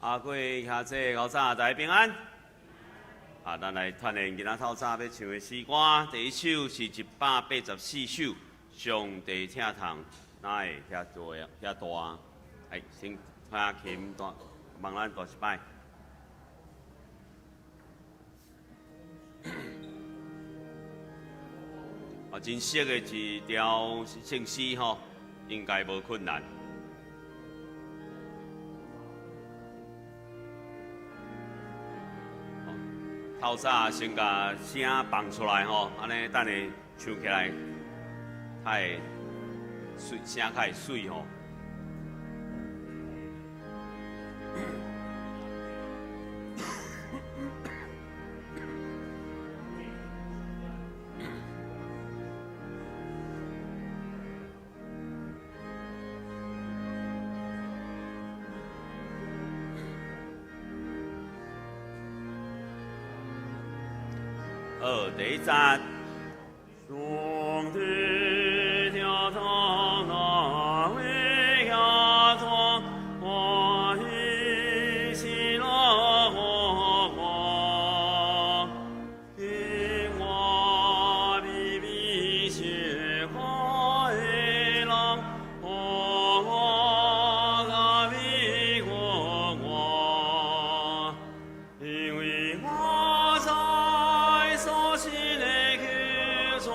啊，各位兄姊老早，大家平安。啊，咱來鍛鍊今仔透早欲唱的詩歌，第一首是184首，《上帝疼痛哪會遐大遐大》。來，先彈琴彈，幫咱彈一擺。啊，真熟的一條聖詩吼，應該無困難。透早先共聲放出來吼，按呢等下唱起來較會媠，聲較會媠吼。好，第一節。上帝疼痛哪會遐大，歡喜喜樂予我，因我比比雪花的人，予我較比國外，因為我在所信的求助，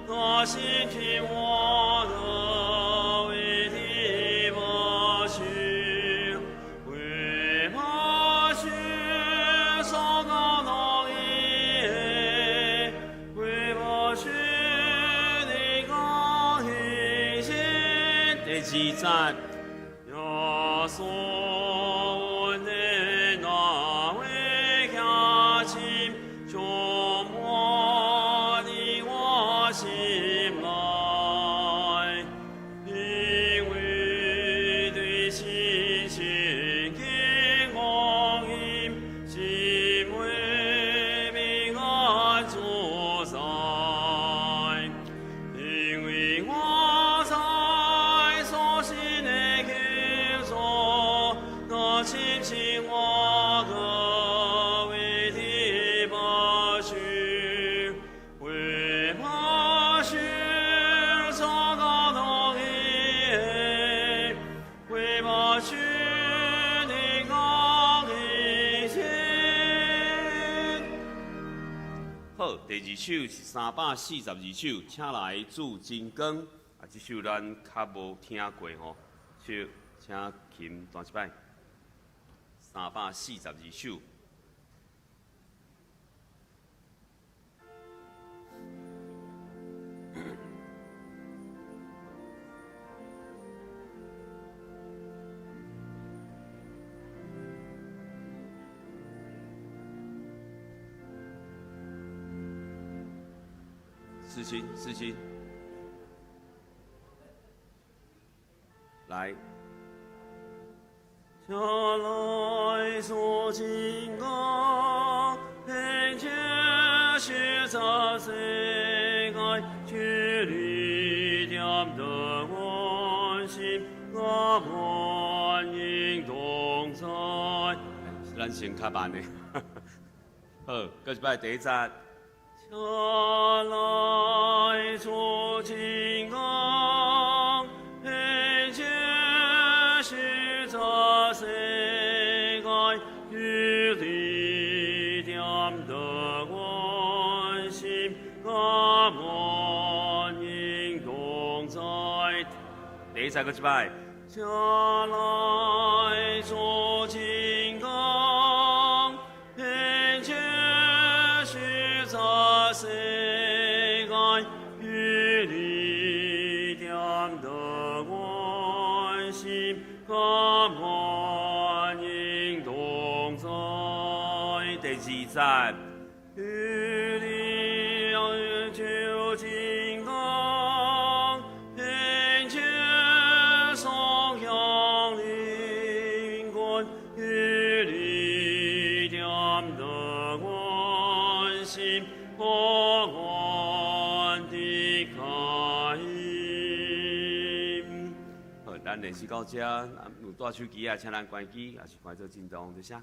那神聽我得為的保守，為怕血所膏的義，為怕血的高興。第二節，耶穌恩典哪會遐深，充滿佇我心內，因為對信心見光陰，心會平安住在。因為我在所信的求助，那親親我各位的保守，為怕血所膏的義，為怕血的高興。好，第二首是342首，請來主真光。啊，這首咱較無聽過吼，請請琴彈一擺。342首。四心，四心，來。請來主真光，遍照十世界，賜你點得安心，我歡迎同在。咱先較慢的，好，閣一擺第一節。請來主真光，遍照十世界，與你點得安心，我歡迎同在。第一節閣一擺。請來主真光，遍照十世界，與你點得安心，我歡迎同在。第二節，與你主真光，並且頌揚靈君，與你點得安心，可安的開。好，咱咱練習到遮，啊，有帶手機啊，請咱關機，抑是關做震動，多謝。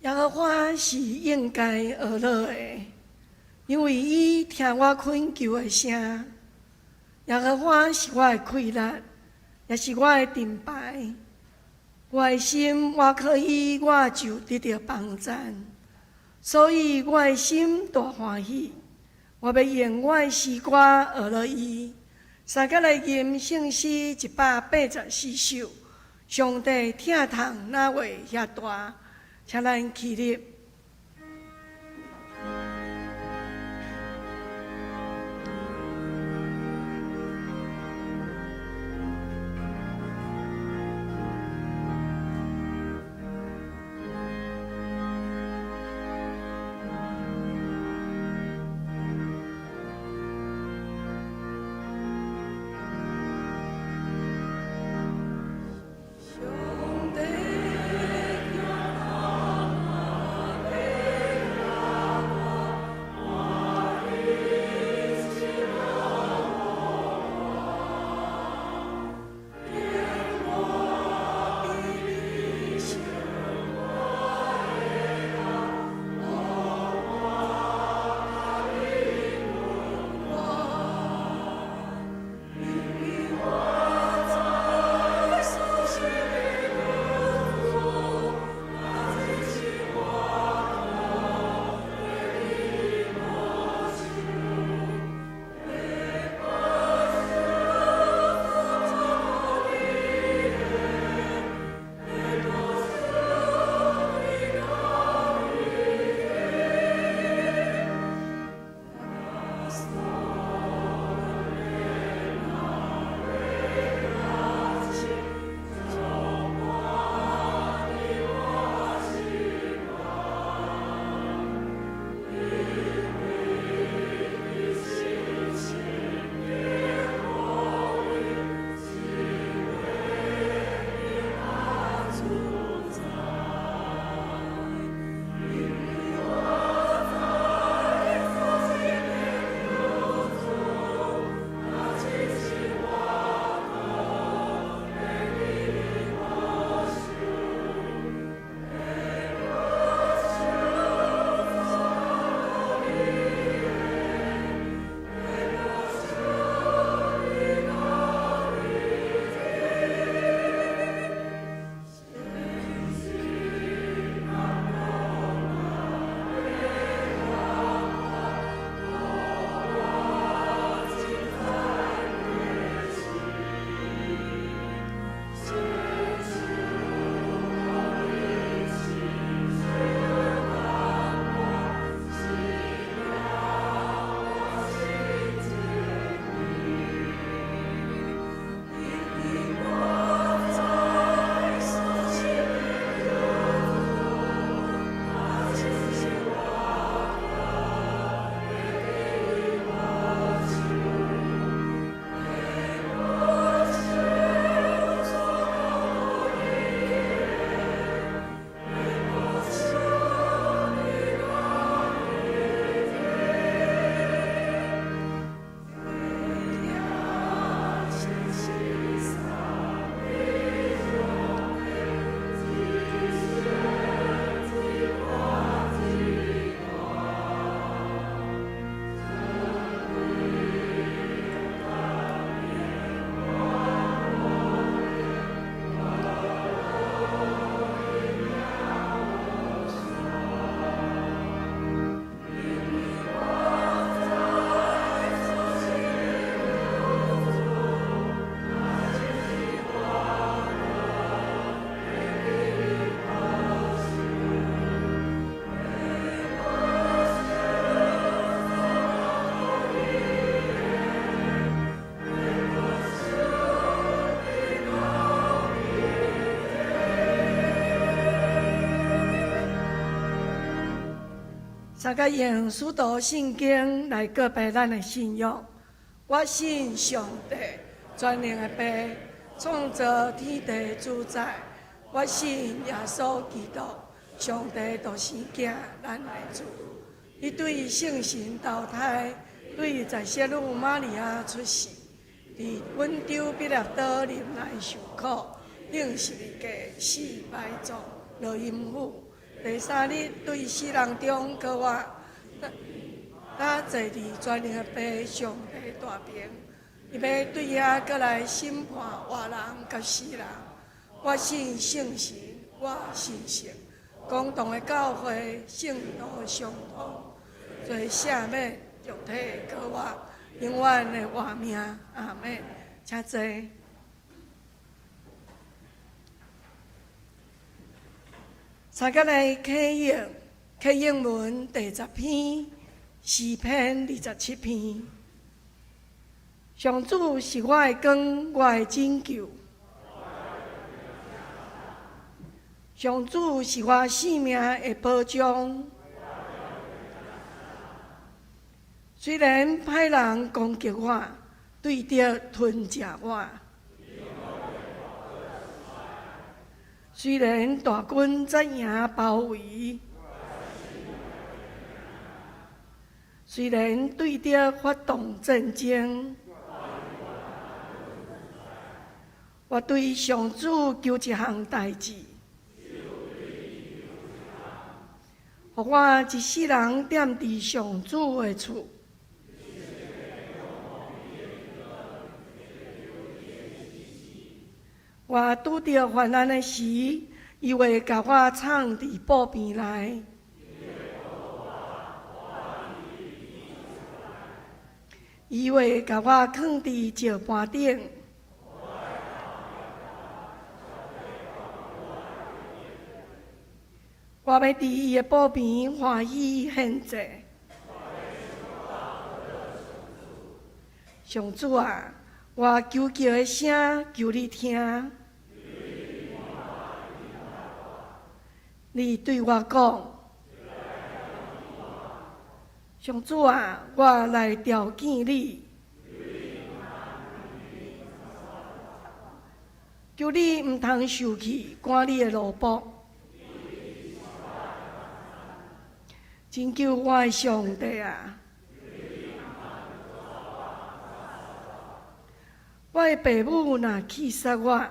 耶和華是應該呵咾的，因為伊聽我懇求的聲。耶和華是我的氣力，也是我的盾牌。我的心倚靠伊，我就得著幫贊。所以我的心大歡喜，我欲用我的詩歌呵咾伊。三個來吟聖詩184首，上帝疼痛哪會遐大？請咱起立。上帝疼痛。大家用使徒信經來告白咱的信仰。我信上帝，全能的父，創造天地主宰。我信耶穌基督，上帝獨生囝，咱的主。伊對聖神投胎，對在聖女瑪利亞出世，佇本丟彼拉多忍耐受苦，釘十字架死埋葬，落陰府。第三日對死人中復活，他坐佇全能的父上帝大爿，伊欲對遐閣來審判活人佮死人。我信聖神，我信聖公同的教會，聖徒相通，罪赦免，肉體復活，永遠的活命。阿們，請坐。大家來啟用啟應文第十篇，詩篇27篇。上主是我的光，我的拯救。上主是我性命的保障。雖然歹人攻擊我，對敵吞食我。雖然大軍紮營包圍，雖然對敵發動戰爭，我對上主求一項代誌，予我一世人踮佇上主的厝。我拄著患難的時，伊會共我藏佇寶瓶內。伊會共我囥佇石盤頂。我欲佇伊的寶瓶歡喜獻祭。上主啊，我求叫的聲，求你聽。你對我講，上主啊，我來召見你，求你毋通受氣，趕你的奴僕。拯救我的上帝啊！我的爸母若棄殺我，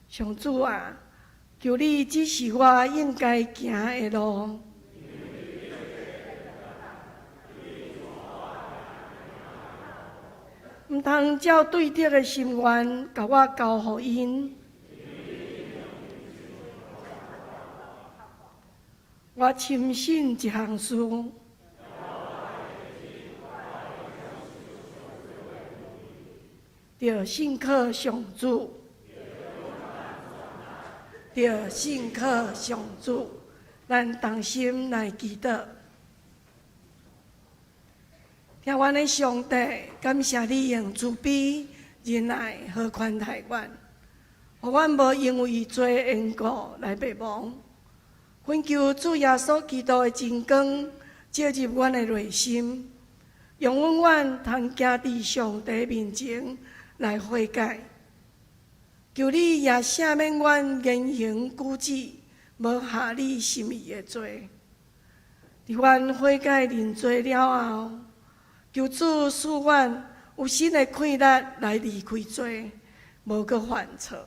上主啊，求你指示我應該行的路。毋通照對敵的心願，共我交予𪜶。我深信一項事，著信靠上主，著信靠上主，咱同心來祈禱。疼阮的上帝，感謝你用慈悲、仁愛予寬待阮，予阮無因為罪緣故來滅亡。懇求主耶穌基督的真光照入阮的內心，讓阮通行佇上帝面前來悔改。求你也赦免阮言行舉止無合你心意的罪。佇阮悔改認罪了後，求主賜阮有新的氣力來離開罪，無閣犯錯。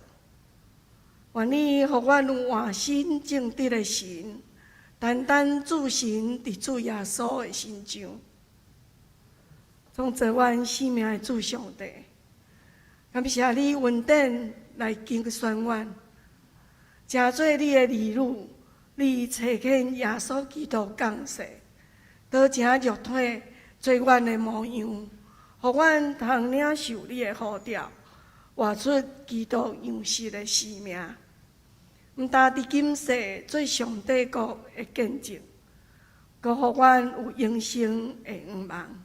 願你予阮有換新正直的神，單單注神佇主耶穌的身上，創造阮生命的主上帝。感謝你恩典來揀選阮，成做你的兒女，你差遣耶穌基督降世，道成肉體做阮的模樣，予阮通領受你的呼召，活出基督樣式的生命。毋但佇今世做上帝國的見證，閣予阮有永生的向望。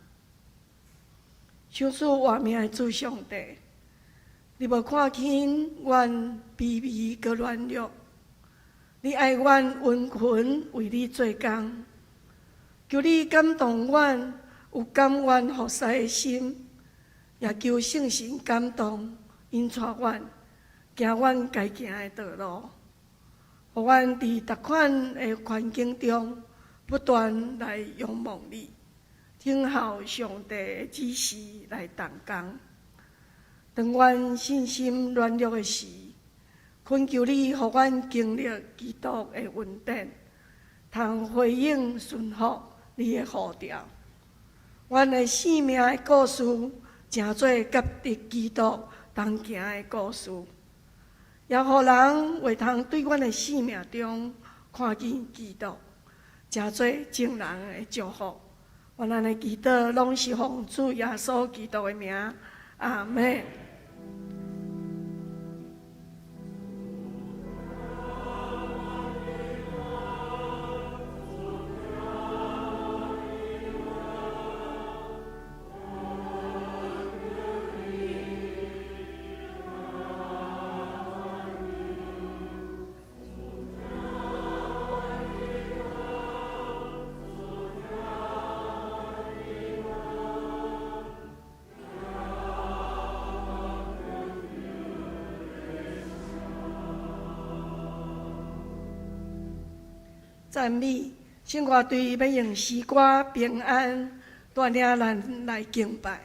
賞賜活命的主上帝，你無看輕阮卑微閣軟弱，你愛阮殷勤為你做工，求你感動阮有甘願服侍的心，也求聖神感動引帶阮行阮該行的道路。予阮佇逐款的環境中，不斷來仰望你，聽候上帝的指示來動工。當阮信心軟弱的時，懇求你予阮經歷基督的恩典，通回應順服你的呼召。阮的生命的故事，成做佮基督同行的故事。也予人會通對阮的生命中看見基督，成做眾人的祝福。願咱的祈禱攏是奉主耶穌基督的名，阿們。讚美，聖樂隊欲用詩歌平安帶領咱來敬拜。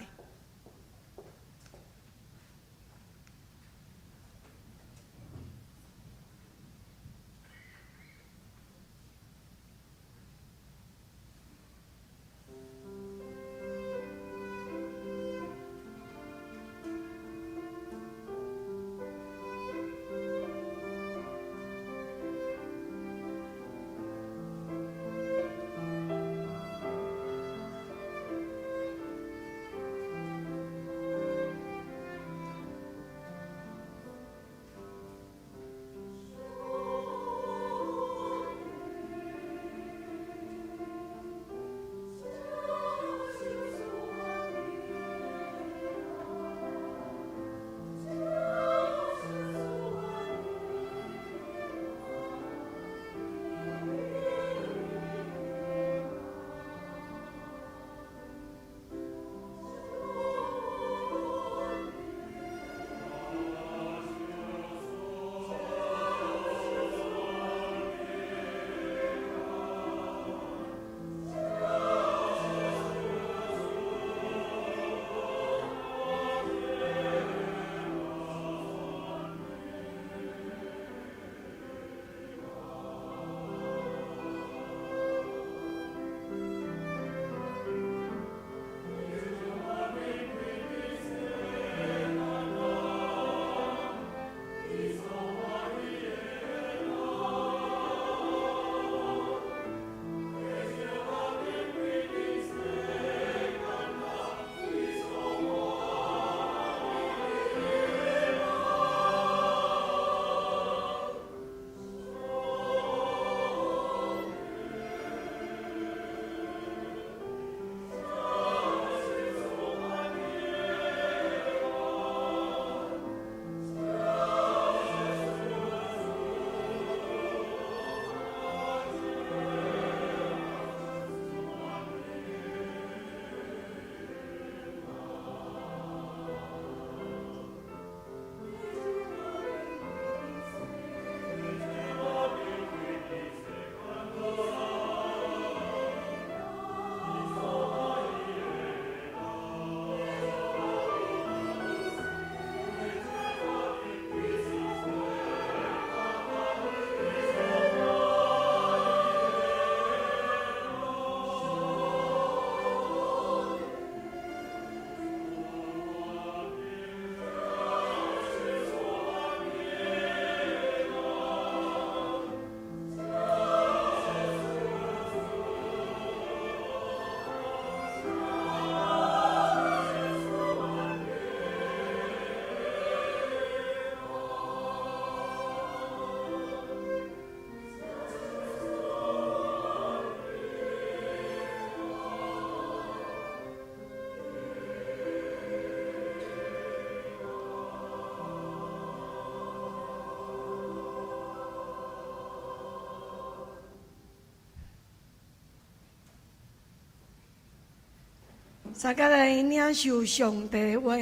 三佮來領受上帝話。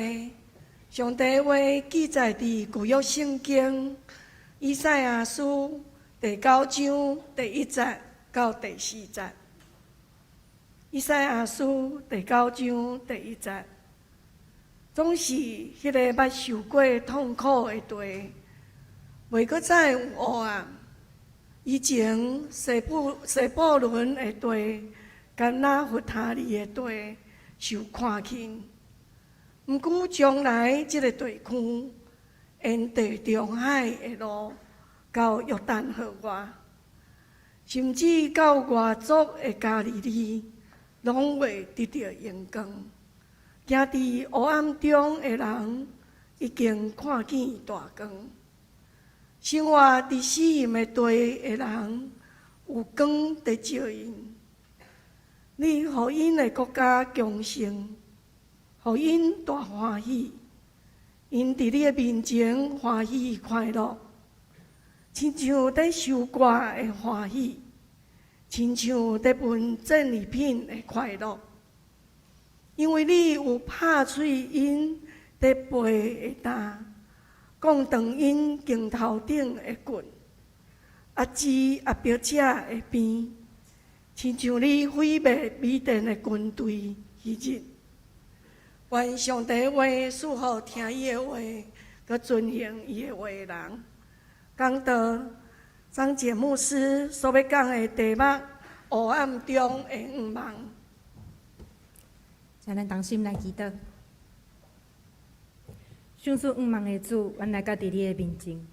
上帝話記載佇舊約聖經以賽亞書第九章第一節到第四節。以賽亞書第九章第一節，總是彼个捌受過痛苦的地，袂閣再有黑暗。以前西布倫的地，佮拿弗他利的地受看輕。毋過將來這个地區，沿地中海的路到約旦河外，甚至到外族的加利利，攏會得著榮光。行佇黑暗中的人，已經看見大光。生活佇死蔭的地的人，有光佇照𪜶。你予𪜶的國家強盛，予𪜶大歡喜，𪜶佇你的面前歡喜快樂，親像佇收割的歡喜，親像佇分戰利品的快樂。因為你有拍碎𪜶佇背的擔，摃斷𪜶肩頭頂的棍，壓制壓迫者的鞭，親像你毀滅米甸的軍隊彼日。願上帝話賜予聽伊的話，閣遵行伊的話的人。講道張簡牧師所欲講的題目：黑暗中的向望。請咱同心來祈禱。賞賜向望的主，阮來到佇你的面前。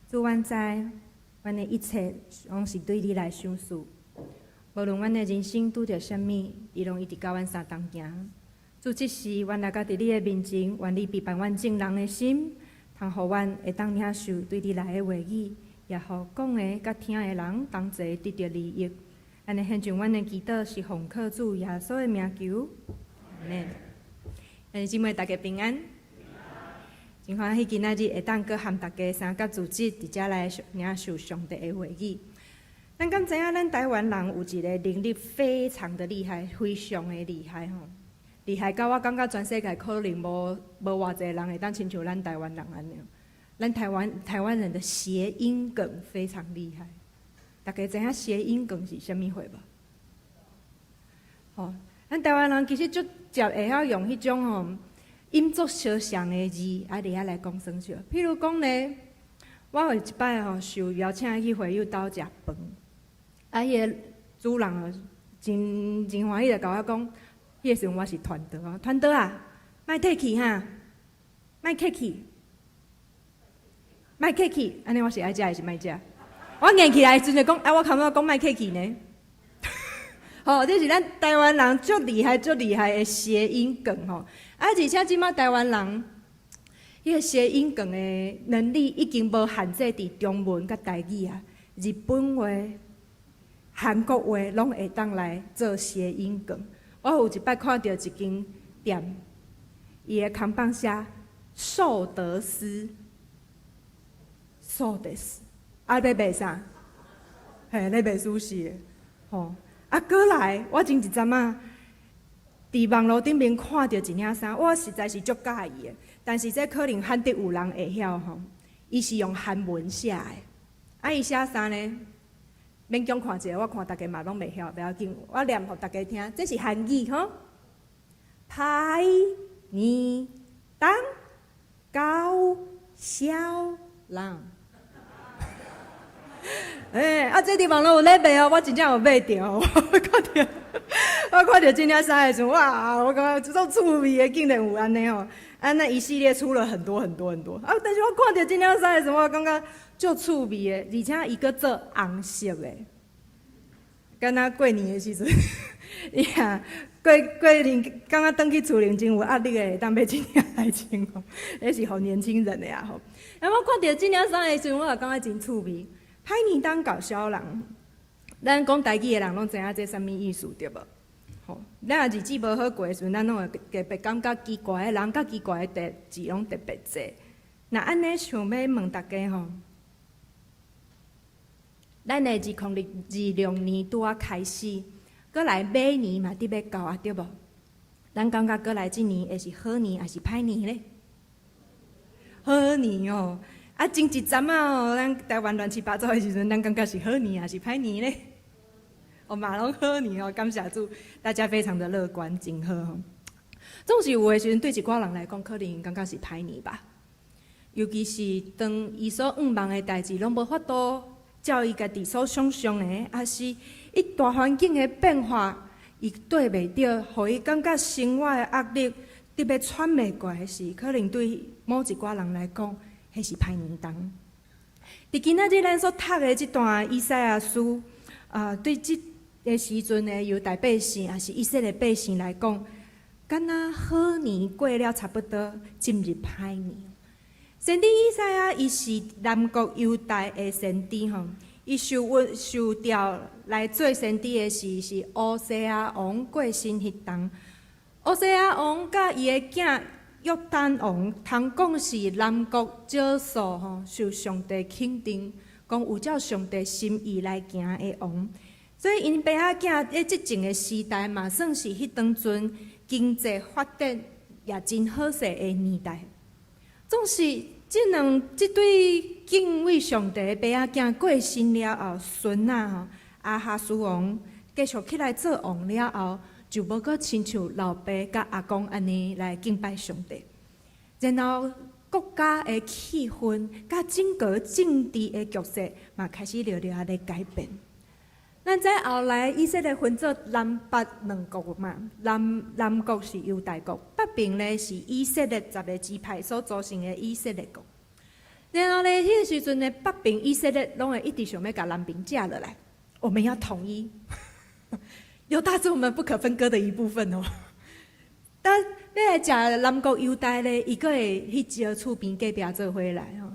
主，阮知，阮的一切攏是對你來賞賜。無論阮的人生拄著啥物，你攏一直佮阮相同行。主，這時阮來到佇你的面前，願你備辦阮眾人的心，通予阮會當領受對你來的話語，也予講的佮聽的人同齊得著利益。按呢獻上阮的祈禱，是奉靠主耶穌的名求。阿們。兄弟姊妹大家平安。真歡喜今仔日會當閣和大家三甲組織佇遮來領受上帝的話語。咱敢知影，咱台灣人有一個能力非常的厲害，非常的厲害吼，厲害到我感覺全世界可能無偌濟人會當親像咱台灣人按呢。咱台灣人的諧音梗非常厲害，大家知影諧音梗是啥物貨無？吼，咱台灣人其實足捷會曉用彼種吼音足相像的字，啊，佇遐來講耍笑。譬如講咧，我有一擺吼受邀請去會友兜食飯，啊，彼个主人哦，真真歡喜就共我講，彼個時陣我是傳道啊，傳道啊，莫客氣哈，莫客氣，莫客氣，按呢我是愛食還是莫食？我硬起來的時陣就講，啊，我感覺講莫客氣呢。吼，這是咱台灣人足厲害、足厲害的諧音梗吼。啊，而且這馬台灣人，彼个諧音梗的能力已經無限制佇中文佮台語啊，日本話、韓國話攏會當來做諧音梗。我有一擺看著一間店，伊的看板寫壽德斯，壽德斯，啊，咧賣啥？嘿，咧賣壽司的，吼。啊，閣來，我前一陣仔佇網路頂面看著一領衫，我實在是足佮意的。但是這可能罕得有人會曉吼，伊是用韓文寫的。啊，伊寫啥呢？勉強看一下，我看大家嘛攏袂曉，袂要緊，我念予大家聽。這是韓語吼，歹呢當搞笑人。欸，啊，這佇網路有咧賣哦，我真正有買著。我看著這領衫的時陣，哇，我感覺足趣味的，竟然有按呢吼。啊，那一系列出了很多很多很多啊，但是我看著這領衫的時陣，我感覺足趣味的，而且伊閣做紅色的，敢若過年的時陣，伊啊過過年，感覺轉去厝裡真有壓力的，會當買這領來穿吼，彼是予年輕人的啊吼。啊，我看著這領衫的時陣，我也感覺真趣味。歹呢當搞笑人，咱講台語的人攏知影這啥物意思對無？吼，咱若日子無好過的時陣，咱攏會特別感覺奇怪的人佮奇怪的代誌攏特別濟。若按呢想欲問大家吼，咱的2026年拄仔開始，閣來馬年嘛佇欲到啊，對無？咱感覺過來這年會是好年抑是歹年咧？好年哦！啊，前一陣仔哦，咱台灣亂七八糟的時陣，咱感覺是好年抑是歹年咧？哦，嘛攏好年哦，感謝主，大家非常的樂觀，真好吼。總是有的時陣，對一寡人來講，可能感覺是歹年吧。尤其是當伊所向望的代誌攏無法度照伊家己所想像的，抑是伊大環境的變化，伊對袂著，予伊感覺生活的壓力得欲喘袂過來時，可能對某一寡人來講，彼是歹年冬。佇今仔日咱所讀的這段以賽亞書，啊，對這个時陣的猶大百姓，抑是以色列百姓來講，敢若好年過了差不多，進入歹年。先知以賽亞伊是南國猶大的先知吼，伊受委受調來做先知的時是烏西亞王過身彼冬。烏西亞王佮伊的囝約坦王，通講是南國少數吼受上帝肯定，講有照上帝心意來行的王。所以𪜶爸仔囝咧執政的時代，嘛算是彼當陣經濟發展也真好勢的年代。總是這兩這對敬畏上帝的爸仔囝過身了後，孫仔吼亞哈斯王繼續起來做王了後，就無閣親像老爸佮阿公按呢來敬拜上帝。然後國家的氣氛佮整個政治的局勢嘛開始著著仔咧改變。咱知後來以色列分做南北兩國嘛，南國是猶大國，北邊咧是以色列10個支派所組成的以色列國。然後咧，彼個時陣咧，北邊以色列攏會一直想欲共南邊食落來，我們要統一，猶大是我們不可分割的一部分哦。但欲來食南國猶大咧，伊閣會去招厝邊隔壁做伙來吼。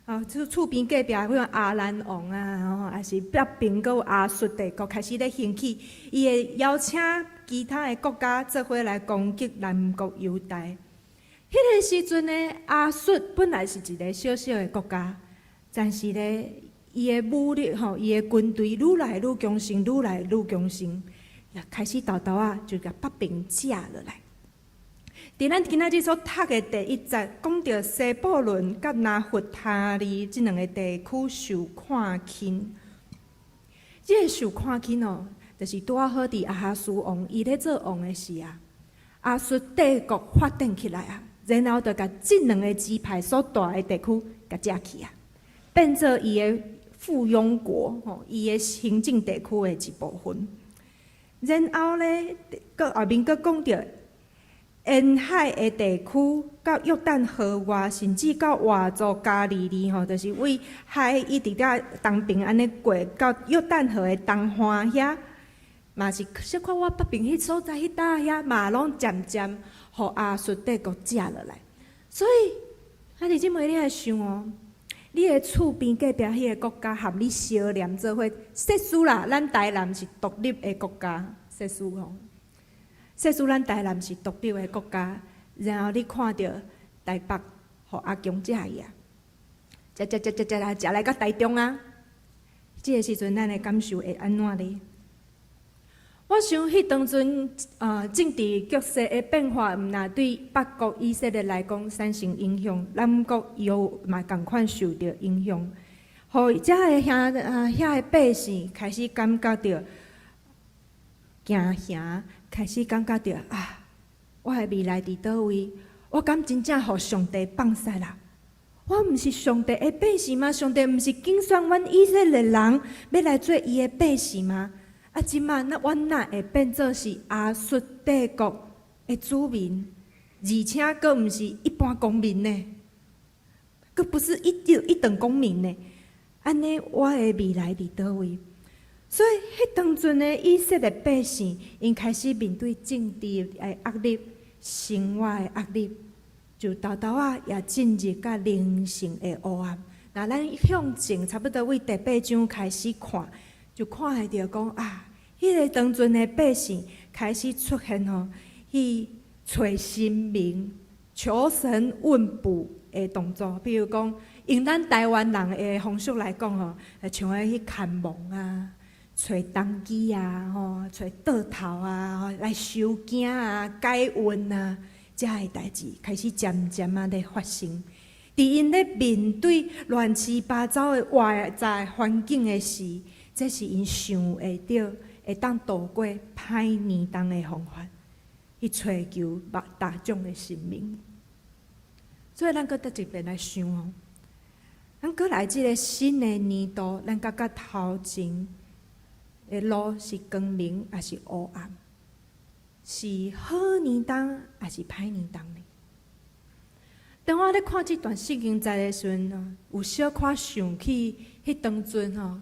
啊，就厝邊隔壁，彼種亞蘭王啊，吼，抑是北邊閣有亞述帝國開始咧興起，伊會邀請其他的國家做伙來攻擊南國猶大。彼個時陣呢，亞述本來是一個小小的國家，但是咧，伊的武力吼，伊的軍隊愈來愈強盛，愈來愈強盛，也開始沓沓仔就共北邊食落來。佇咱今仔日所讀的第一節，講著西布倫佮拿弗他利這兩个地區受看輕。這个受看輕哦，就是拄仔好佇亞哈斯王伊咧做王的時啊，亞述帝國發展起來啊，然後就共這兩个支派所蹛的地區共食去啊，變做伊的附庸國吼，伊的行政地區的一部分。然後咧，閣後面閣講著沿海的地區，到約旦河外，甚至到外族加利利吼，就是對海一直到東邊按呢過到約旦河的東岸遐，嘛是小可倚北邊彼所在彼搭遐，嘛攏漸漸予亞述帝國食落來。所以，兄弟姊妹，你愛想哦，你的厝邊隔壁彼个國家和你相連做伙，設使啦，咱台南是獨立的國家，設使吼。設使咱台南是獨立的國家，然後你看著台北予阿共食去啊，食食食食食來食來到台中啊，這个時陣咱的感受會按怎呢？我想彼當陣政治局勢的變化，毋但對北國以色列來講產生影響，南國猶嘛仝款受著影響，予遮的兄啊遐的百姓開始感覺著驚嚇。開始感覺著啊，我的未來佇佗位？我敢真正予上帝放捨啦？我毋是上帝的百姓嗎？上帝毋是揀選阮以色列人欲來做伊的百姓嗎？啊，這馬那阮哪會變做是亞述帝國的子民，而且閣毋是一般公民呢？閣不是一等公民呢？按呢，我的未來佇佗位？所以，彼當陣的以色列百姓，𪜶開始面對政治的壓力、生活的壓力，就沓沓仔也進入較靈性的黑暗。若咱向前差不多對第八章開始看，就看會著講啊，彼个當陣的百姓開始出現吼，去揣神明、求神問卜的動作，比如講，用咱台灣人的風俗來講吼，像愛去牽夢啊。揣冬機啊，吼，揣桌頭啊，來收驚啊、解瘟啊，遮的代誌開始漸漸仔咧發生。佇𪜶咧面對亂七八糟的外在環境的時，這是𪜶想會著會當度過歹年冬的方法，去揣求大眾的生命。所以咱閣倒一遍來想哦，咱閣來這个新的年度，咱感覺頭前的路是光明抑是烏暗？是好年冬抑是歹年冬呢？當我咧看這段聖經節的時陣，有小可想起彼當陣吼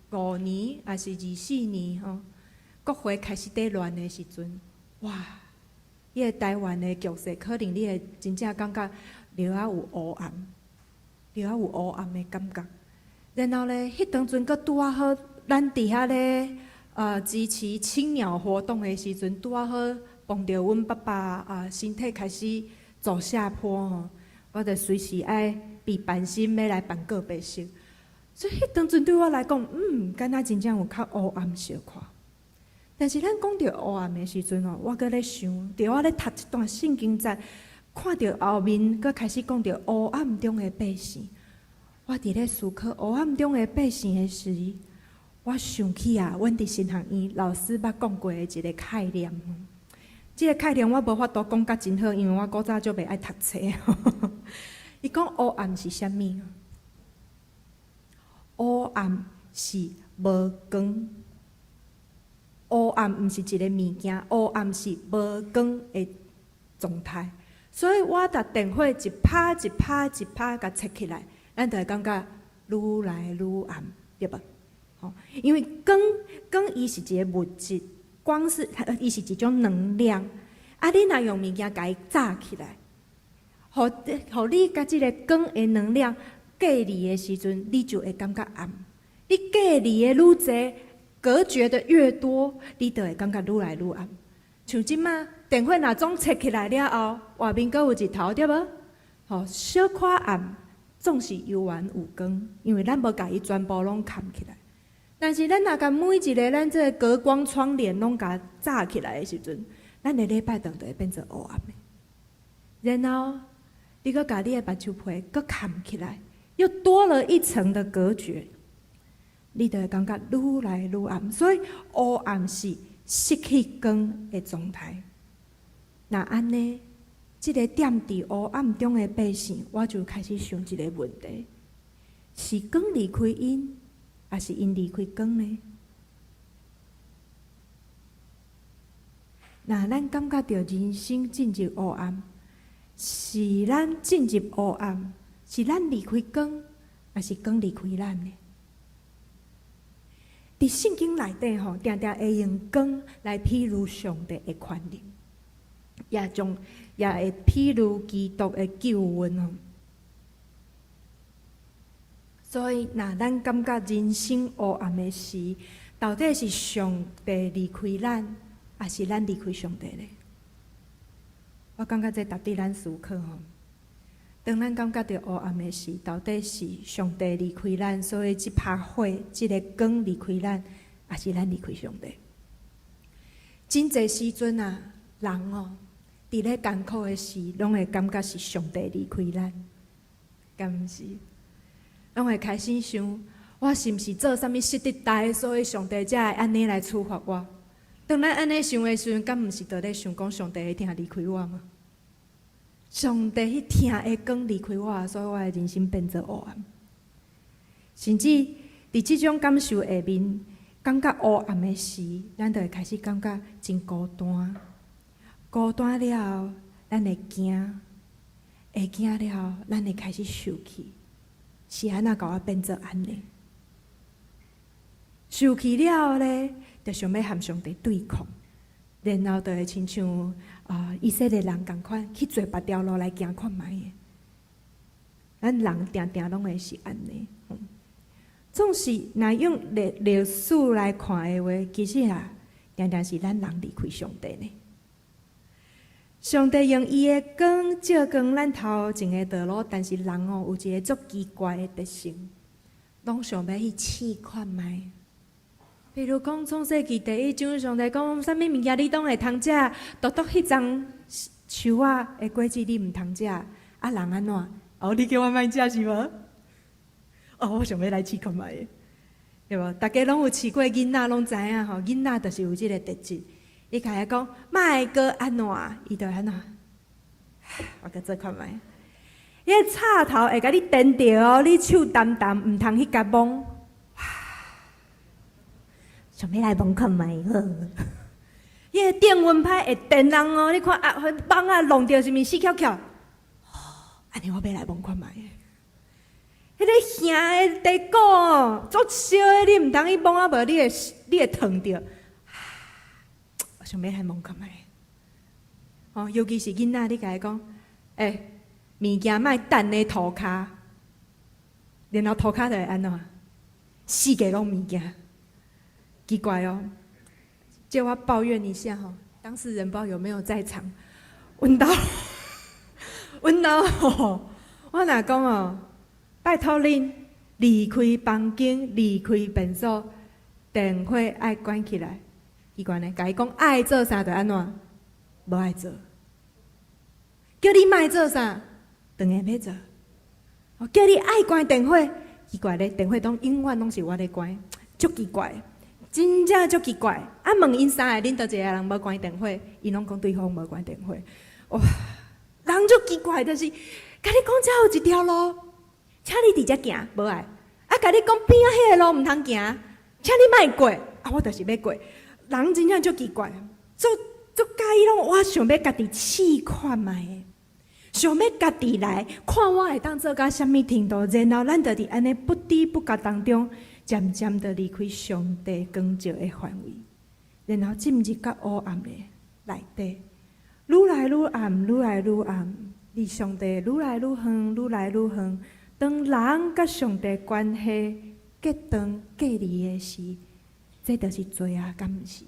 ，25年抑是24年吼，國會開始佇亂的時陣，哇！彼个台灣的局勢，可能你會真正感覺著仔有烏暗，著仔有烏暗的感覺。然後咧，彼當陣閣拄仔好，咱佇遐咧支持青鳥活動的時陣，拄仔好碰著阮爸爸啊，身體開始走下坡吼，我就隨時愛備辦心欲來辦告別式。所以彼當陣對我來講，敢若真正有較烏暗小可。但是咱講著烏暗的時陣吼，我閣咧想，佇我咧讀這段聖經節，看著後面閣開始講著烏暗中的百姓。我佇咧思考烏暗中的百姓的時，我想起啊，阮佇神學院老師捌講過的一个概念。這个概念我無法度講甲真好，因為我古早足袂愛讀冊。伊講烏暗是啥物？烏暗是無光。烏暗毋是一个物件，烏暗是無光的狀態。所以我共電火一拍一拍一拍共切起來，咱就會感覺愈來愈暗，對無？吼，因為光光伊是一个物質，光是伊是一種能量。啊，你若用物件共伊罩起來，予你佮這个光的能量隔離的時陣，你就會感覺暗。你隔離的愈濟，隔絕的越多，你就會感覺愈來愈暗。像這馬電火若總切起來了後，外面閣有日頭，對無？吼，小可暗，總是猶原有光，因為咱無共伊全部攏崁起來。但是咱若共每一个咱這个隔光窗簾攏共罩起來的時陣，咱的禮拜堂就會變做烏暗的。然後你閣共你的目睭皮閣崁起來，又多了一層的隔絕，你就會感覺愈來愈暗。所以烏暗是失去光的狀態。若按呢，這个踮佇烏暗中的百姓，我就開始想一个問題：是光離開𪜶，抑是𪜶離開光呢？若咱感覺著人生進入烏暗，是咱進入烏暗，是咱離開光，抑是光離開咱呢？佇聖經內底吼，定定會用光來比喻上帝的權能，也會比喻基督的救恩吼。所以，若咱感覺人生烏暗的時，到底是上帝離開咱，抑是咱離開上帝呢？我感覺這值得咱思考吼。當咱感覺著烏暗的時，到底是上帝離開咱，所以這拍火、這个光離開咱，抑是咱離開上帝？真濟時陣啊，人哦，佇咧艱苦的時，攏會感覺是上帝離開咱，敢毋是？攏會開始想，我是毋是做啥物失職代，所以上帝才會按呢來處罰我？當咱按呢想的時陣，敢毋是就咧想講上帝彼疼離開我嗎？上帝彼疼的光離開我，所以我的人生變做烏暗。甚至佇這種感受下面，感覺烏暗的時，咱就會開始感覺真孤單。孤單了後，咱會驚，會驚了後，咱會開始受氣。是按怎共我變做按呢？受氣了後咧，就想欲和上帝對抗，然後就會親像以色列人仝款去做別條路來行看覓的。咱人定定攏會是按呢。總是若用歷史來看的話，其實啊，定定是咱人離開上帝呢。上帝用伊的光照光咱頭前的道路，但是人哦有一个足奇怪的特性，攏想欲去試看覓。比如講，創世記第一章，上帝講啥物物件你攏會通食，獨獨彼欉樹仔的果子你毋通食。啊，人按怎？哦，你叫我莫食是無？哦，我想欲來試看覓，對無？逐家攏有飼過囡仔，攏知影吼，囡仔就是有這个特質。你共伊講莫閣按怎，伊就按怎？我閣做看覓。彼个插頭會共你電著哦，你手澹澹，毋通去共摸。想欲來摸看覓好。彼个電蚊拍會電人哦，你看啊，彼網仔弄著是毋是死翹翹？哦，按呢我欲來摸看覓。彼个瓦的地鼓哦，足燒的，你毋通去摸啊，無你會燙著。我想欲來摸看覓。哦，尤其是囡仔，你共伊講，欸，物件莫擲咧塗跤，然後塗跤就會按怎？四界攏物件，奇怪哦。借我抱怨一下吼，當事人不知道有沒有在場。阮兜，阮兜吼，我若講哦，拜託恁離開房間，離開便所，電火愛關起來。奇怪呢，共伊講愛做啥就按怎，無愛做。叫你莫做啥，當然欲做。叫你愛關電火，奇怪咧，電火攏永遠攏是我咧關，足奇怪，真正足奇怪。啊，問𪜶三个，恁佗一個人無關電火，𪜶攏講對方無關電火。哇，人足奇怪，就是共你講遮有一條路，請你佇遮行，無愛。啊，共你講邊仔彼个路毋通行，請你莫過。啊，我就是欲過。人真正足奇怪，足足佮意攏我想欲家己試看覓。想欲家己來看我會當做到啥物程度，然後咱就佇按呢不知不覺當中，漸漸的離開上帝光照的範圍，然後進入較烏暗的內底，愈來愈暗，愈來愈暗，離上帝愈來愈遠，愈來愈遠。當人佮上帝關係隔斷隔離的時，這就是罪啊，敢毋是？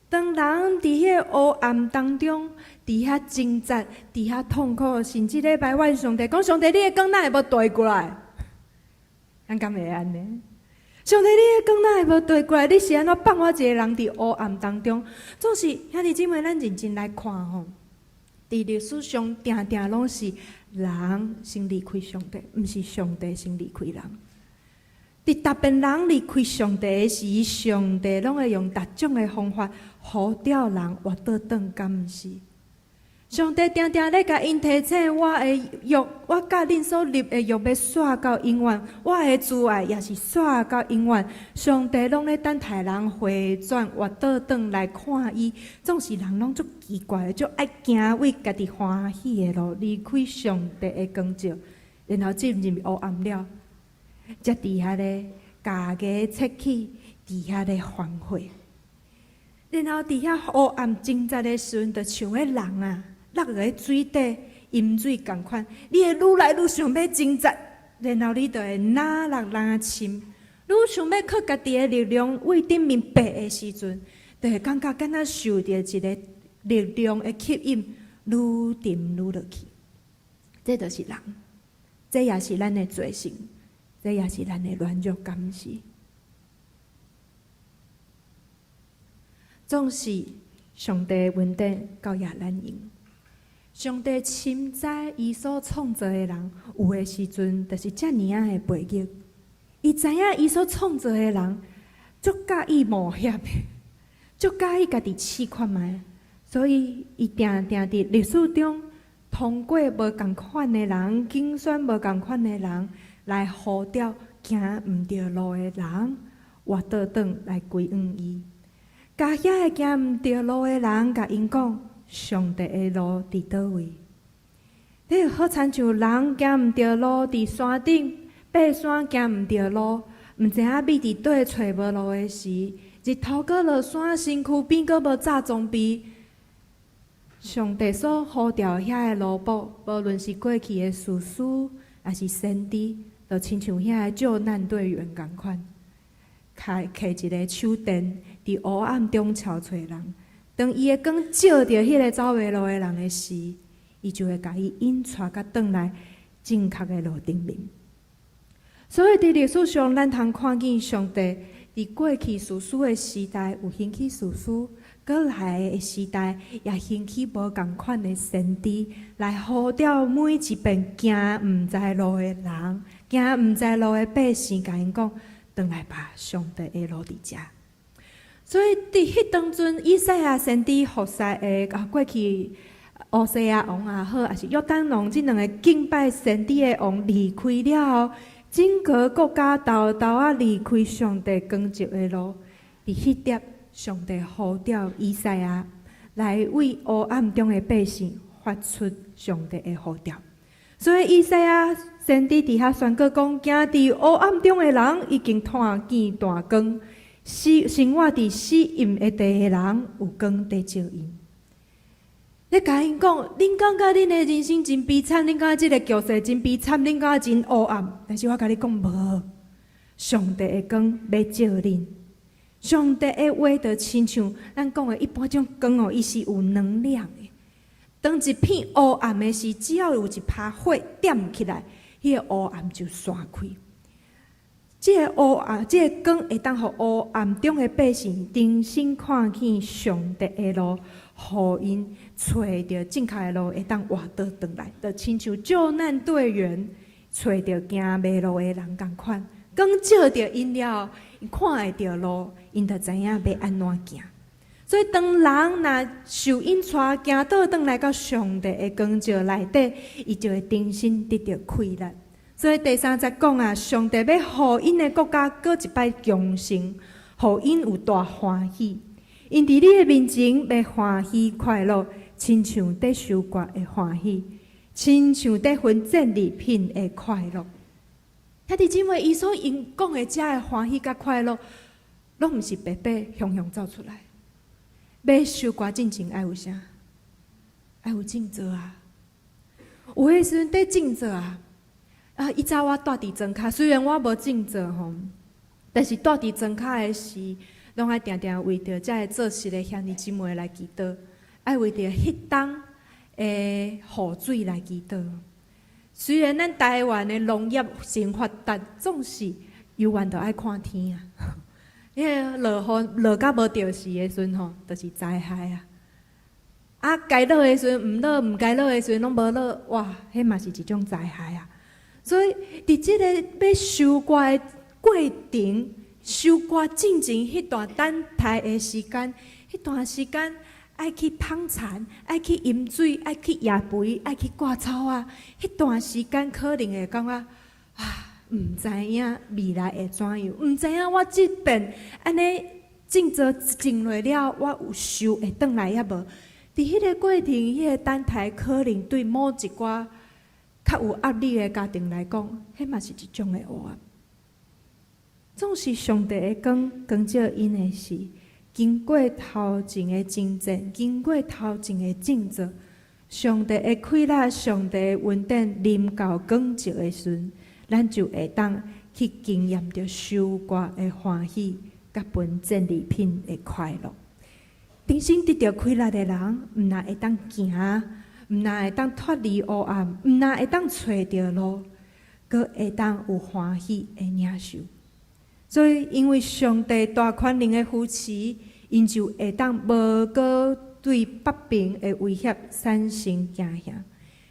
當人佇彼個黑暗當中，佇遐掙扎，佇遐痛苦，甚至咧埋怨上帝，講上帝，你的光哪會無綴過來？咱敢會按呢？上帝，你的光哪會無綴過來？你是按怎放我一個人佇黑暗當中？總是兄弟姊妹，咱認真來看吼，佇歷史上，定定攏是人先離開上帝，毋是上帝先離開人。佇特別人離開上帝的時，上帝攏會用各種的方法呼召人活倒轉，敢毋是？上帝定定咧共𪜶提醒，我的約，我佮恁所立的約欲煞到永遠，我的慈愛也是煞到永遠。上帝攏咧等待人回轉，活倒轉來看伊。總是人攏足奇怪，足愛行為家己歡喜的路，離開上帝的光照，然後進入黑暗了。才佇遐咧咬牙切齒，佇遐咧反悔，然後佇遐黑暗掙扎的時陣，就像彼人啊，落佇水底淹水仝款，你會愈來愈想欲掙扎，然後你就會愈落愈深，愈想欲靠家己的力量為頂面爬的時陣，就會感覺敢若受著一个力量的吸引，愈沉愈落去。這就是人，這也是咱的罪性。這也是咱的軟弱，敢毋是？總是上帝的恩典夠額咱用。上帝深知伊所創造的人，有的時陣就是遮爾仔的背逆。伊知影伊所創造的人，足佮意冒險的，足佮意家己試看覓，所以伊定定佇歷史中，通過無仝款的人，揀選無仝款的人，來呼召行毋著路的人，活倒轉來歸向伊。共遐个行毋著路的人，共𪜶講，上帝的路佇佗位？你好親像人行毋著路，佇山頂爬山行毋著路，毋知影覕佇佗揣無路的時，日頭閣落山，身軀邊閣無紮裝備。上帝所呼召遐个奴僕，無論是過去的士師，抑是先知，就親像遐个救難隊員仝款，開提一个手電，佇黑暗中撨揣人。當伊的光照著彼个走迷路的人的時，伊就會共伊引帶佮轉來正確的路頂面。所以佇歷史上，咱通看見上帝佇過去士師的時代有興起士師，閣來的時代也興起無仝款的先知，來呼召每一遍行毋知路的人，行毋知路的百姓，共𪜶講，轉來吧，上帝的路佇遮。所以佇彼當陣，以賽亞先知服侍的啊，過去烏西亞王也好，抑是約坦王，這兩个敬拜先知的王離開了後，整个國家沓沓仔離開上帝光照的路。佇彼粒，上帝呼召以賽亞來為黑暗中的百姓發出上帝的呼召。所以以賽亞先知佇遐宣告講：行佇黑暗中的人已經看見大光，死生活佇死蔭的地的人有光佇照𪜶。咧共𪜶講，恁感覺恁的人生真悲慘，恁感覺這個局勢真悲慘，恁感覺真黑暗。但是我共你講無，上帝的光欲照恁。上帝的話就親像咱講的一般種光哦，伊是有能量的。當一片黑暗的時，只要有一趴火點起來，彼个黑暗就散開。這个黑暗，這个光會當予黑暗中的百姓重新看見上帝的路，予𪜶揣著正確的路，會當活倒轉來，就親像救難隊員揣著行迷路的人仝款，光照著𪜶了後，𪜶看會著路，𪜶就知影欲按怎行。所以，當人若受𪜶帶行倒轉來到上帝的光照內底，伊就會重新得著氣力。所以第三節講啊，上帝欲予𪜶的國家閣一擺強盛，予𪜶有大歡喜。𪜶佇你的面前欲歡喜快樂，親像得收割的歡喜，親像得分戰利品的快樂。兄弟姊妹，伊所用講的遮的歡喜佮快樂，攏毋是白白雄雄走出來。欲收割進前愛有啥？愛有種植啊！有彼時陣佇種植啊！啊！以早我蹛佇莊跤，雖然我無種植吼，但是蹛佇莊跤的時，攏愛定定為著遮个做事的兄弟姊妹來祈禱，愛為著彼冬的雨水來祈禱。雖然咱台灣的農業真發達，總是猶原著愛看天啊。彼个落雨落甲無著時的時陣吼，就是災害啊！啊，該落的時陣毋落，毋該落的時陣攏無落，哇，彼嘛是一種災害啊！所以，佇這个欲收割的過程，收割進前彼段等待的時間，彼段時間愛去捧田，愛去飲水，愛去掖肥，愛去割草啊。彼段時間可能會感覺啊，毋知影未來會怎樣，毋知影我這遍按呢種植種落了，我有收會轉來抑無？佇彼个過程，彼个等待可能對某一寡較有壓力的家庭來講，彼嘛是一種的黑暗。總是上帝的光光照𪜶的時，經過頭前的征戰，經過頭前的種植，上帝的氣力、上帝的恩典臨到光照的時陣，咱就會當去經驗著收割的歡喜，佮分戰利品的快樂。重新得著氣力的人，毋但會當行，毋但會當脫離黑暗，毋但會當揣著路，閣會當有歡喜的領受。所以，因為上帝大權能的扶持，𪜶就會當無閣對北邊的威脅產生驚嚇。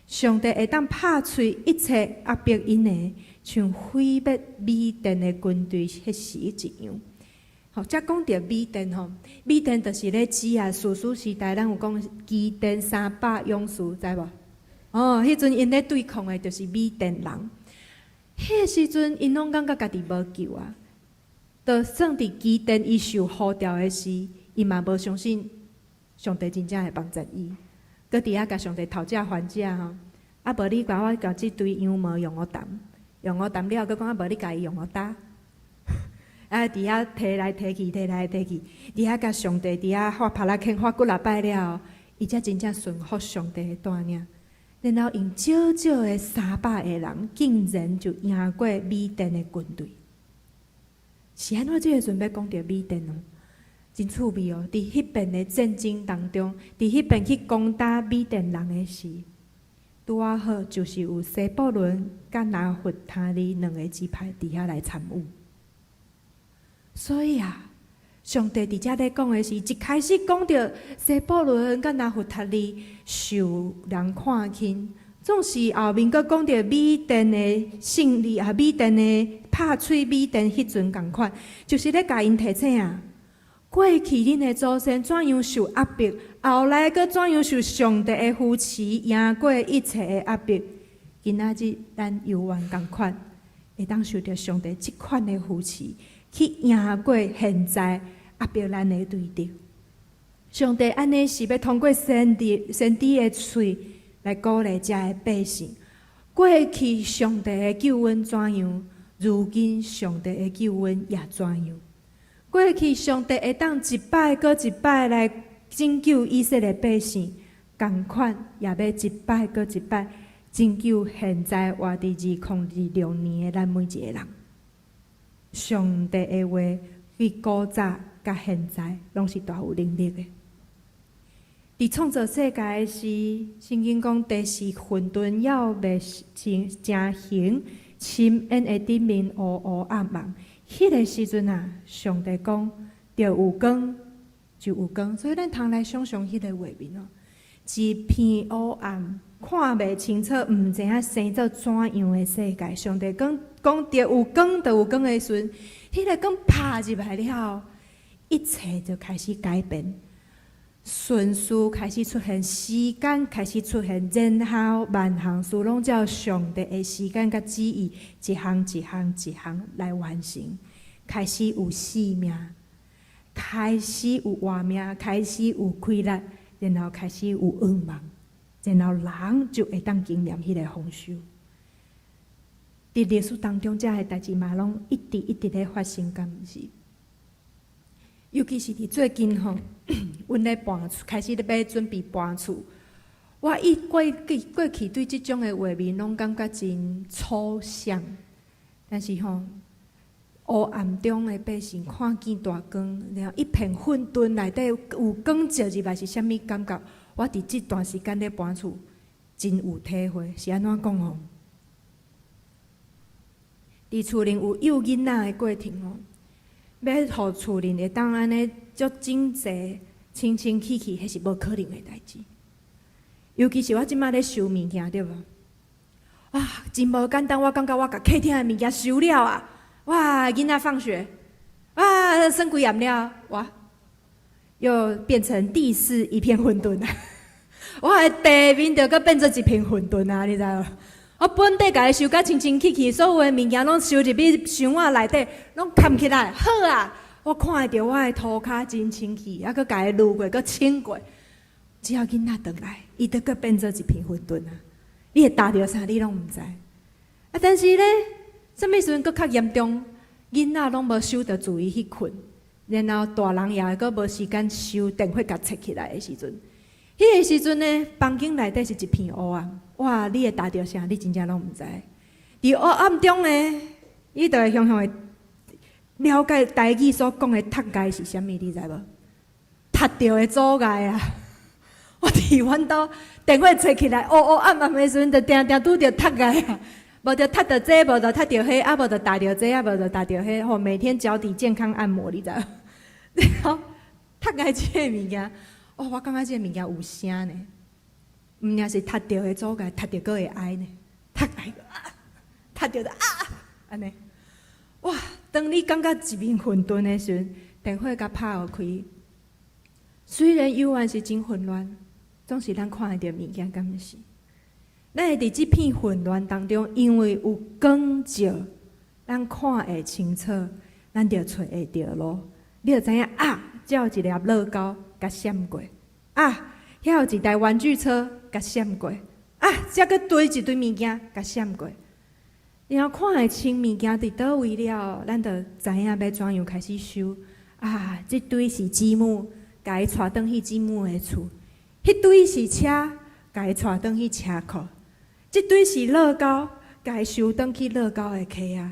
上帝會當拍碎一切壓迫𪜶的，像毀滅米甸的軍隊彼時一樣。吼，遮講著米甸吼，米甸就是咧指啊，士師時代，咱有講基甸三百勇士，知無？哦，彼陣𪜶咧對抗的，就是米甸人。彼个時陣，𪜶攏感覺家己無救啊。就算佇基甸伊受呼召的時，伊嘛無相信上帝真正會幫助伊，閣佇遐共上帝討價還價吼。啊，無你共我共這堆羊毛用予澹，用予澹了後，閣講啊，無你共伊用予焦。啊，佇遐提來提去，提來提去，佇遐共上帝佇遐發帕拉肯發幾若擺了後，伊才真正順服上帝的帶領。然後用少少的300個人，竟然就贏過米甸的軍隊。是按怎這个時陣欲講著米甸哦？真趣味哦！佇彼遍的戰爭當中，佇彼遍去攻打米甸人的時，拄仔好就是有西布倫佮拿弗他利兩个支派佇遐來參與。所以啊，上帝佇遮咧講的是，一開始講著西布倫佮拿弗他利受人看輕，總是後面閣講著米甸的勝利啊，米甸的拍碎米甸彼陣仝款，就是咧共𪜶提醒啊。過去恁的祖先怎樣受壓迫，後來閣怎樣受上帝的扶持，贏過一切的壓迫。今仔日咱猶原仝款，會當受著上帝這款的扶持，去贏過現在壓迫咱的對敵。上帝按呢是欲通過先知先知的喙來鼓勵遮的百姓。過去上帝的救恩怎樣，如今上帝的救恩也怎樣。過去上帝會當一擺閣一擺來拯救以色列百姓，仝款也欲一擺閣一擺拯救現在活佇2026年的咱每一个人。上帝的話對古早佮現在攏是大有能力的。佇創造世界的時，聖經講地是混沌，猶未成形，深淵的頂面烏烏暗暗。彼个時陣啊，上帝講著有光，就有光。所以咱通來想像彼个畫面哦，一片烏暗，看袂清楚，毋知影生做怎樣的世界。上帝講講著有光，就有光的時陣，彼个光拍入來了後，一切就開始改變。順序開始出現，時間開始出現，然後萬項事攏照上帝的時間佮旨意，一項一項一項來完成。開始有生命，開始有活命，開始有氣力，然後開始有願望，然後人就會當經驗彼个豐收。佇歷史當中，這个代誌嘛攏一直一直咧發生，敢毋是？尤其是佇最近吼，阮咧搬厝，開始咧欲準備搬厝。我以過去過去對這種的畫面攏感覺真抽象，但是吼，黑暗中的百姓看見大光，然後一片混沌內底有光照入來是啥物感覺？我佇這段時間咧搬厝，真有體會。是按怎講吼？佇厝裡有幼囡仔的過程吼，欲予厝裡會當按呢足整齊、清清氣氣，彼是無可能的代誌。尤其是我這擺咧收物件，對無？啊，真無簡單。我感覺我共客廳的物件收了啊！哇，囡仔放學，哇，耍幾暗了，哇，又變成地勢一片混沌啊！我的地面就閣變做一片混沌啊！你知無？我本底共伊收甲清清氣氣，所有的物件攏收入去箱仔內底，攏崁起來，好啊！我看會著我的塗跤真清氣，猶閣共伊擼過，閣清過。只要囡仔轉來，伊就閣變做一片混沌啊！你會踏著啥，你攏毋知。啊，但是咧，啥物時陣閣較嚴重？囡仔攏無守著注意去睏，然後大人也閣無時間收電火共切起來的時陣，彼个時陣呢，房間內底是一片烏暗。哇！你會踏著啥？你真正攏毋知。佇烏暗中呢，你就會雄雄會了解台語所講的踢礙是啥物，你知無？踢著的阻礙啊！我佇阮兜電火切起來，烏烏暗暗的時陣，就定定拄著踢礙啊！無就踢著這，無就踢著彼，啊無就踏著這，啊無就踏著彼。吼，每天腳底健康按摩，你知無？然後踢礙這个物件，哦，我感覺這个物件有聲呢，毋爾是踢著的阻礙，踢著閣會哀呢，踢礙啊，踢著就啊，按呢。哇！當你感覺一片混沌的時陣，電火共拍予開，雖然猶原是真混亂，總是咱看會著物件，敢毋是？咱會佇這片混亂當中，因為有光照，咱看會清楚，咱就揣會著路。你就知影啊，這有一粒樂高，共閃過；啊，遐有一台玩具車，共閃過；啊，這閣堆一堆物件，共閃過。然後看會清物件佇佗位了，咱就知影欲怎樣開始收。啊，這堆是積木，共伊帶轉去積木的厝；彼堆是車，共伊帶轉去車庫；這堆是樂高，共伊收轉去樂高的坑仔。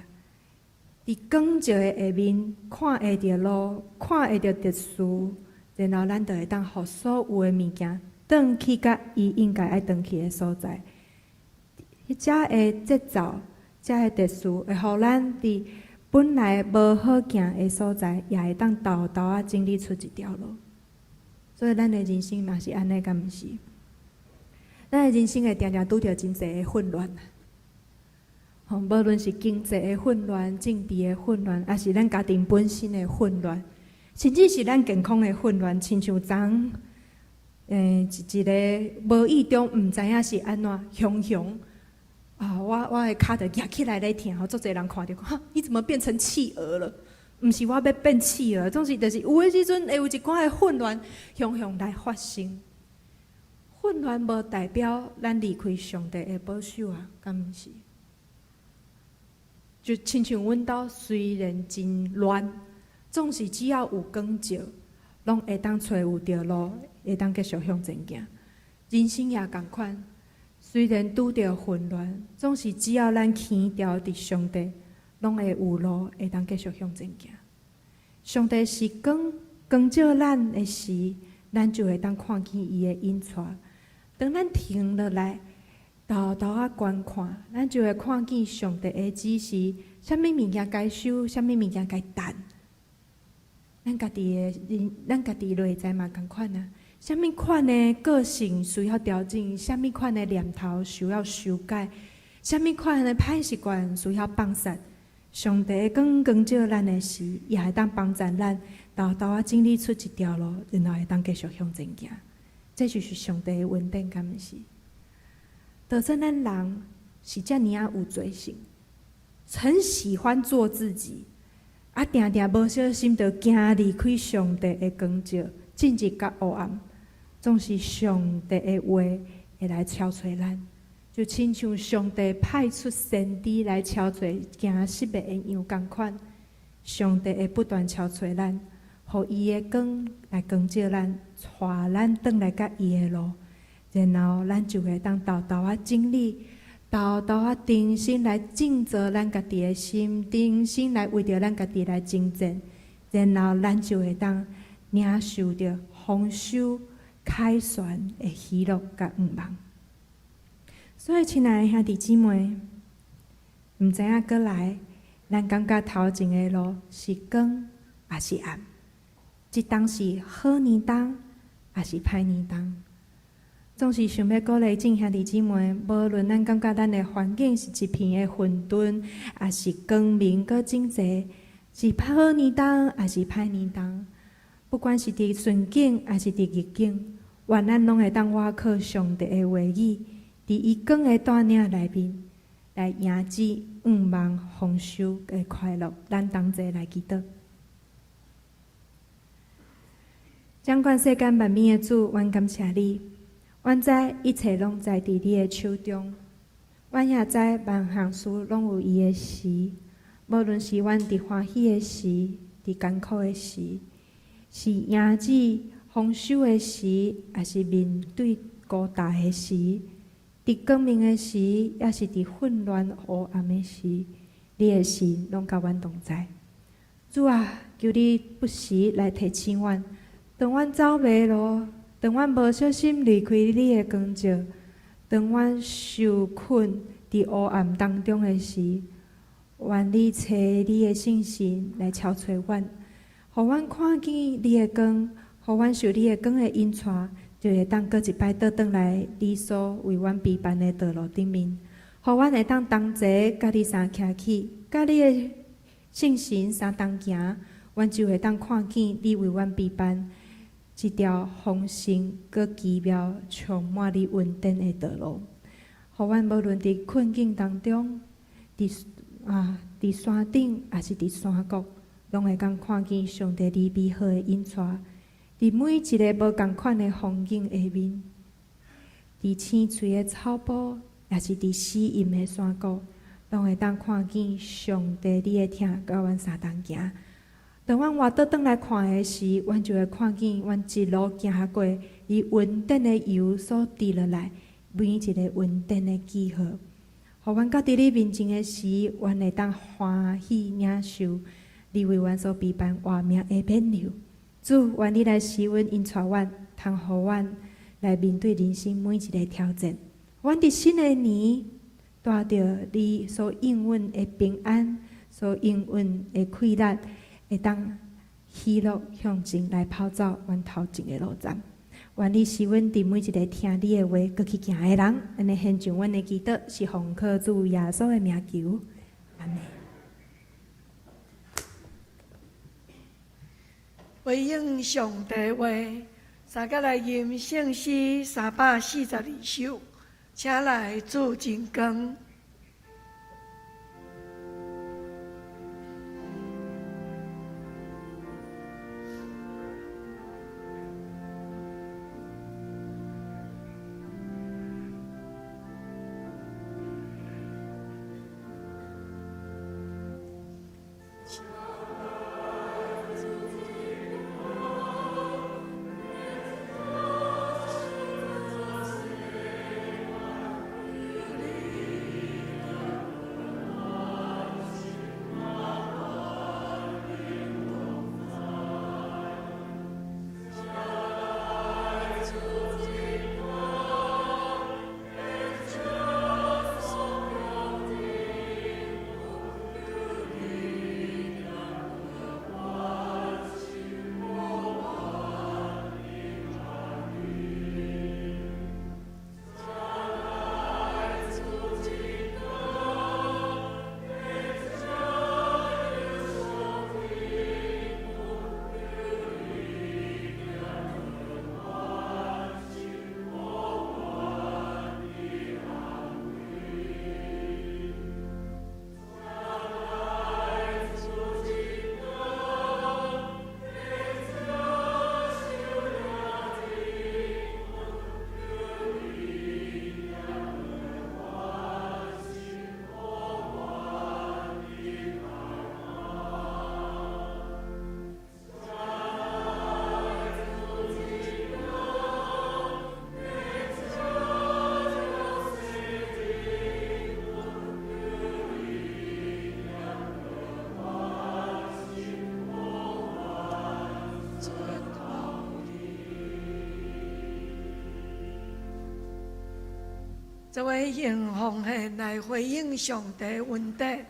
佇光照的下面，看會著路，看會著秩序，然後咱就會當予所有的物件轉去佮伊應該愛轉去的所在。彼遮的節奏，遮的秩序，會予咱佇本來無好行的所在，也會當沓沓仔整理出一條路。所以，咱的人生嘛是按呢，敢毋是？咱的人生會定定拄著真濟的混亂。吼，無論是經濟的混亂、政治的混亂，抑是咱家庭本身的混亂，甚至是咱健康的混亂，親像昨昏，一個無意中毋知影是按怎，雄雄啊！我的跤就舉起來咧疼，足濟人看著講，哈，你怎麼變成企鵝了？毋是我欲變企鵝，總是就是有的時陣會有一寡的混亂，雄雄來發生。混亂無代表咱離開上帝的保守啊，敢毋是？就親像阮兜雖然真亂，總是只要有光照，攏會當揣有著路，會當繼續向前行。人生也仝款，雖然拄著混亂，總是只要咱牽牢佇上帝，攏會有路會當繼續向前行。上帝是光，光照咱的時，咱就會當看見伊的引帶。當咱停落來，沓沓仔觀看，咱就會看見上帝的指示，啥物物件該收，啥物物件該趁。咱家己的人，咱家己內在嘛仝款啊。啥物款的個性需要調整，啥物款的念頭需要修改，啥物款的歹習慣需要放殺。上帝的光光照咱的時，也會當幫助咱，沓沓仔整理出一條路，然後會當繼續向前行。這就是上帝的恩典，敢毋是？就算咱人是遮爾仔有罪性，很喜歡做自己，啊，定定無小心就行離開上帝的光照，進入較黑暗。總是上帝的話會來敲催咱，就親像上帝派出先知來敲催驚失的羊仝款，上帝會不斷敲催咱，予伊的光來光照咱，帶咱轉來佮伊的路，然後咱就會當沓沓仔整理，沓沓仔重新來振作咱家己的心，重新來為著咱家己來征戰，然後咱就會當領受著豐收凱旋的喜樂佮向望。所以，親愛的兄弟姊妹，毋知影閣來，咱感覺頭前的路是光抑是暗？這冬是好年冬，抑是歹年冬？總是想欲鼓勵眾兄弟姊妹，無論咱感覺咱的環境是一片的混沌，抑是光明閣整齊，是好年冬，抑是歹年冬？不管是佇順境，抑是佇逆境，願咱攏會當倚靠上帝的話語，佇伊光的帶領內面，來迎接向望豐收的快樂。咱同齊來祈禱。掌管世間萬物的主，阮感謝你。阮知一切攏在佇你的手中，阮也知萬項事攏有伊的時，無論是阮佇歡喜的時，佇艱苦的時，是迎接豐收的時，抑是面對孤單的時，佇光明的時，抑是佇混亂黑暗的時，你的心攏佮阮同在。主啊，求你不時來提醒阮，當阮走迷路，當阮無小心離開你的光照，當阮受困佇黑暗當中的時，願你差你的聖神來敲催阮，予阮看見你的光，予阮受你的光的引帶，就會當閣一擺倒轉來你所為阮備辦的道路頂面，予阮會當同齊佮你相徛起，佮你的聖神相同行，阮就會當看見你為阮備辦這條豐盛、閣奇妙、充滿你恩典的道路。予阮無論佇困境當中，佇山頂，抑是佇山谷，攏會當看見上帝你美好的引帶。佇每一个無仝款的風景下面，佇青翠的草埔，抑是佇死蔭的山谷，攏會當看見上帝你的疼佮阮相同行。當阮活倒轉來看的時，阮就會看見阮一路行過，伊恩典的油所滴落來，每一个恩典的記號。予阮到佇你面前的時，阮會當歡喜領受你為阮所備辦活命的勉勵。主，願你來賜阮引帶阮，通予阮來面對人生每一个挑戰。阮佇新的年，帶著你所應允的平安，所應允的氣力，會當喜樂向前來跑走阮頭前的路程。願你使阮佇每一个聽你的話，閣去行的人，按呢獻上阮的祈禱，是奉靠主耶穌的名求，阿們。回應上帝話，三個來吟聖詩342首，請來主真光。這位用奉獻來回應上帝恩典。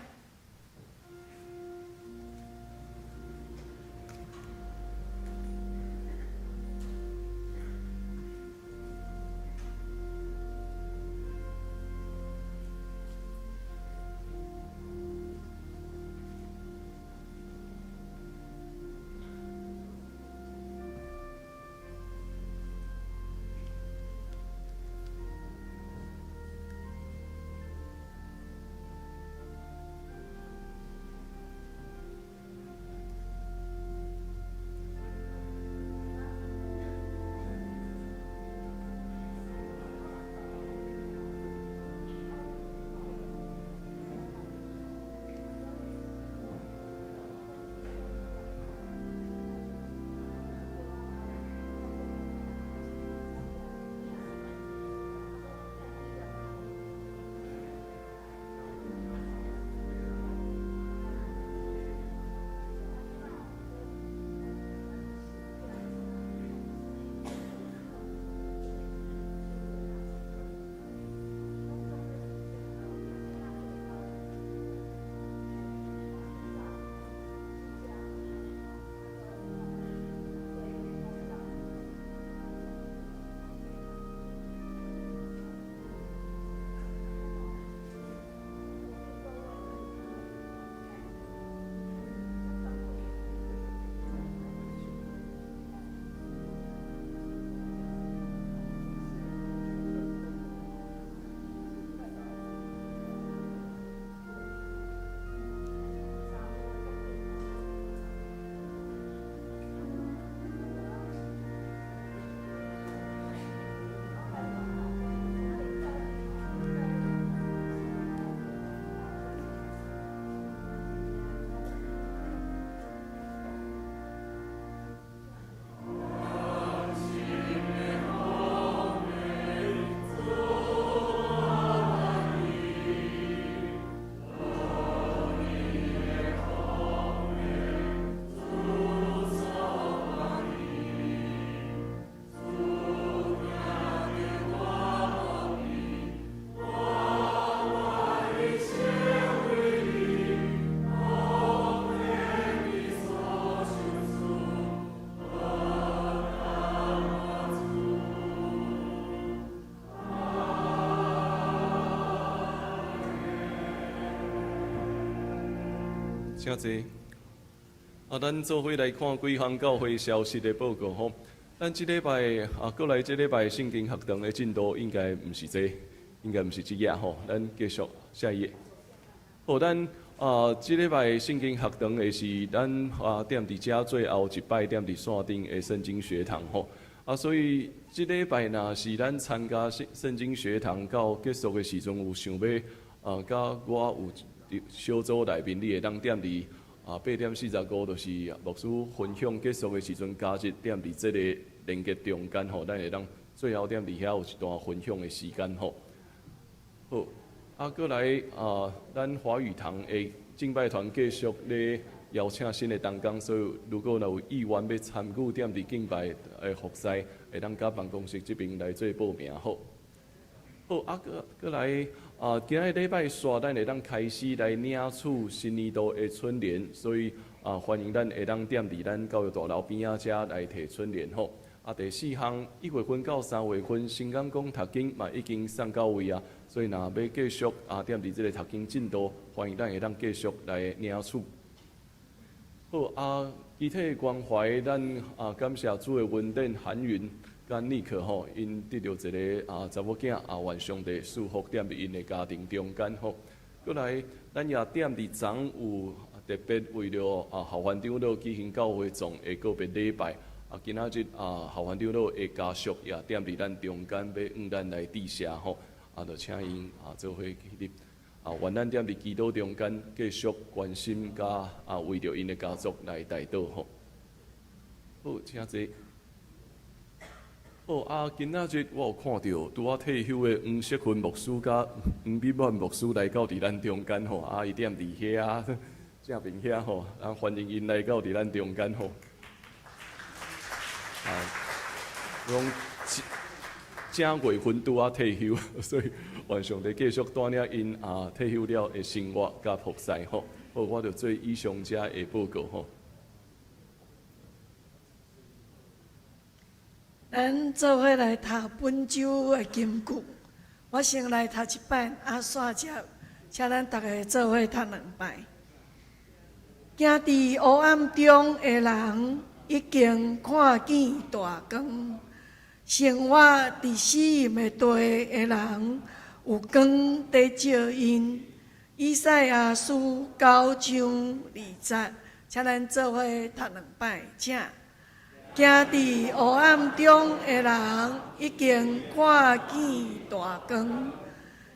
請坐。啊，咱做伙來看幾項教會消息的報告吼。咱這禮拜啊，閣來這禮拜聖經學堂的進度應該毋是這，應該毋是這頁吼。咱繼續下一頁。好，咱啊，這禮拜聖經學堂的是咱啊，踮佇遮最後一擺踮佇線頂的聖經學堂吼。啊，所以這禮拜若是咱參加聖經學堂到結束的時陣，有想欲啊，佮我有小組內面，你會當踮佇啊8點45，就是牧師分享結束的時陣，加入踮佇這個連結中間吼，咱會當最後踮佇遐有一段分享的時間吼。好，啊，閣來啊，咱華語堂的敬拜團繼續咧邀請新的同工，所以如果若有意願欲參與踮佇敬拜的服侍，會當佮辦公室這邊來做報名好。好，啊，閣來啊，今仔日禮拜四，咱會當開始來領取新年度的春聯，所以啊，歡迎咱會當踮佇咱教育大樓邊仔遮來提春聯吼。啊，第四項，1月份到3月份，新港講讀經嘛已經送到位啊，所以若欲繼續啊，踮佇這个讀經進度，歡迎咱會當繼續來領取。好啊，肢體關懷，咱啊感謝主的恩典，韓雲佮尼克吼，𪜶得著一个啊查某囝啊，願上帝賜福踮佇𪜶的家庭中間吼。閣來，咱也踮佇昨有特別為著啊校園長老舉行教會總的告別禮拜。啊，今仔日啊，校園長老的家屬也踮佇咱中間，欲向咱來致謝吼。啊，就請𪜶啊做伙起立。啊，願咱踮佇祈禱中間繼續關心佮啊為著𪜶的家族來代禱吼。好，請坐。好啊，今仔日我有看著拄仔退休的黃錫芬牧師佮黃美滿牧師來到佇咱中間吼，啊，伊踮佇遐正面遐吼，啊，歡迎𪜶來到佇咱中間吼。啊，講正月份拄仔退休，所以願上帝繼續帶領𪜶啊退休了的生活佮服侍吼。好，我就做以上遮的報告吼。咱做伙來讀本週的金句，我先來讀一擺，啊，煞接，請咱逐家做伙讀兩擺。行佇黑暗中的人，已經看見大光；生活佇死蔭的地的人，有光佇照𪜶。以賽亞書9章2節，請咱做伙讀兩擺，請。行佇黑暗中的人，已經看見大光；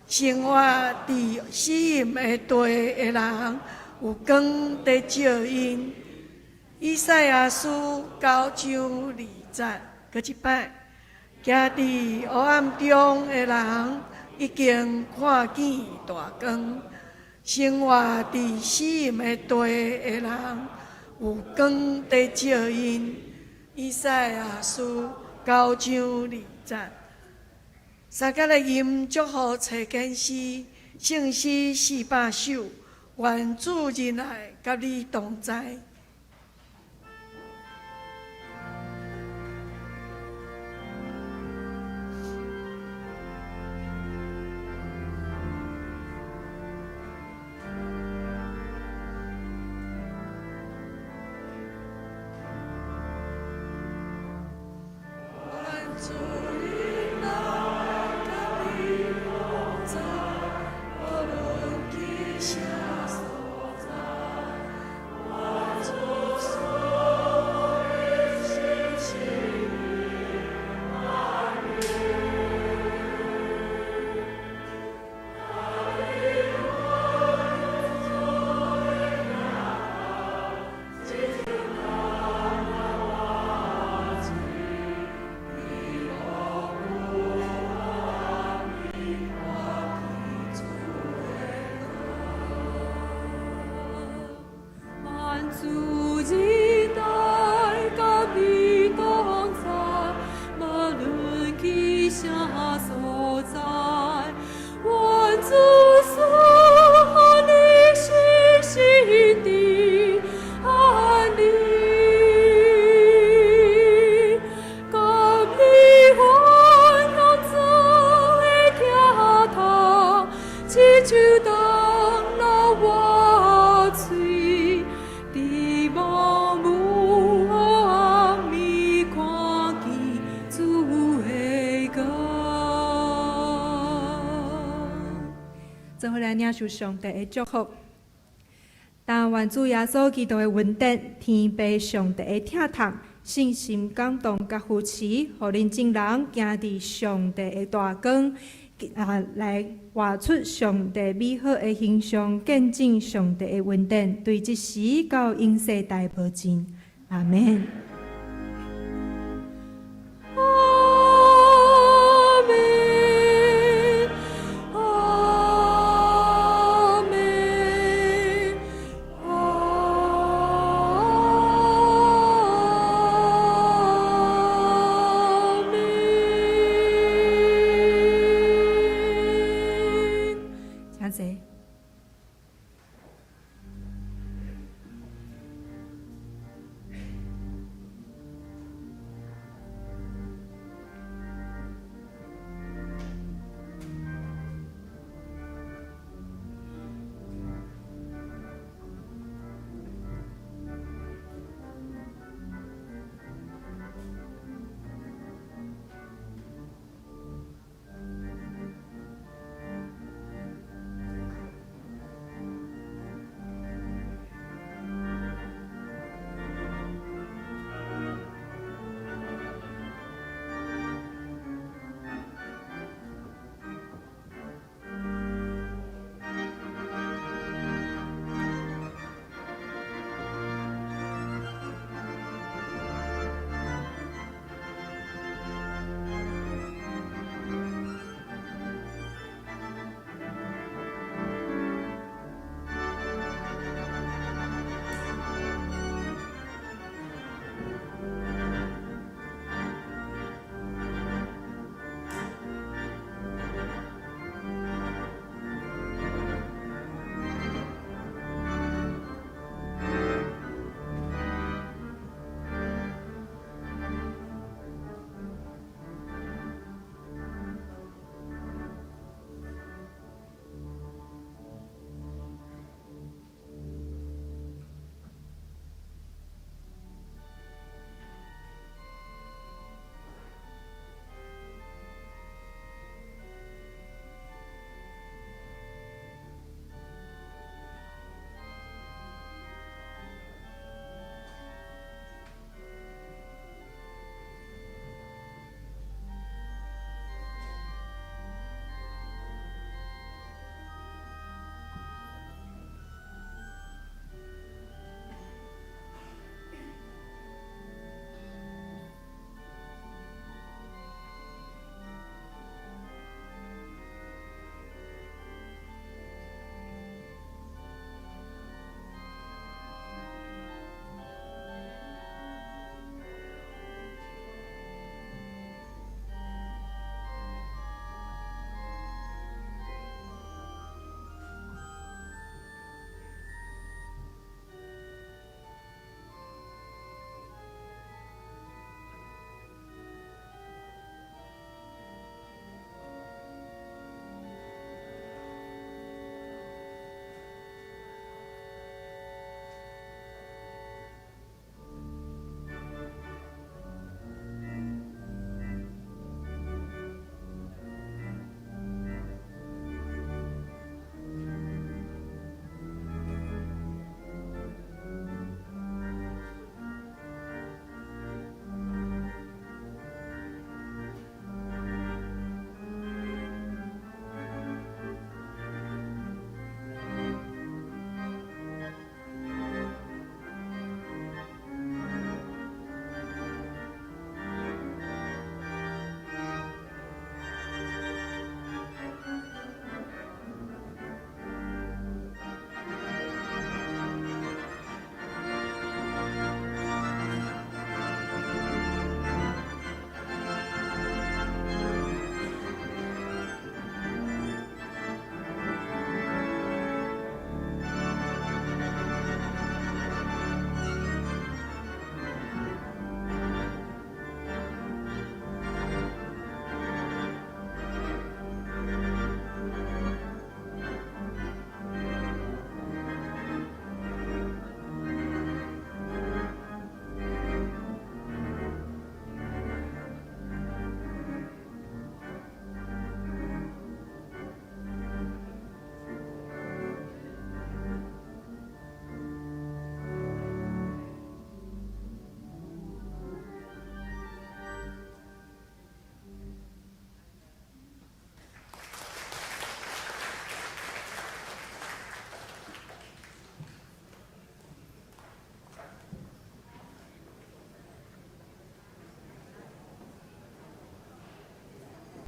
生活佇死蔭的地的人，有光佇照𪜶。以賽亞書9章2節，閣一擺。行佇黑暗中的人，已經看見大光；生活佇死蔭的地的人，有光佇照𪜶。以賽亞書9章2節，三節來吟祝福冊簡詩，聖詩400首，願主仁愛佮你同在。願主仁愛佮你同在，無論去啥所在，願主賜福信實與你。做伙來領受上帝的祝福。但願主耶穌基督的恩典、天父上帝的疼痛、聖神感動佮扶持，予恁眾人行佇上帝的大光，啊，來活出上帝美好的形象，見證上帝的恩典，對這時到永世代無盡。阿門。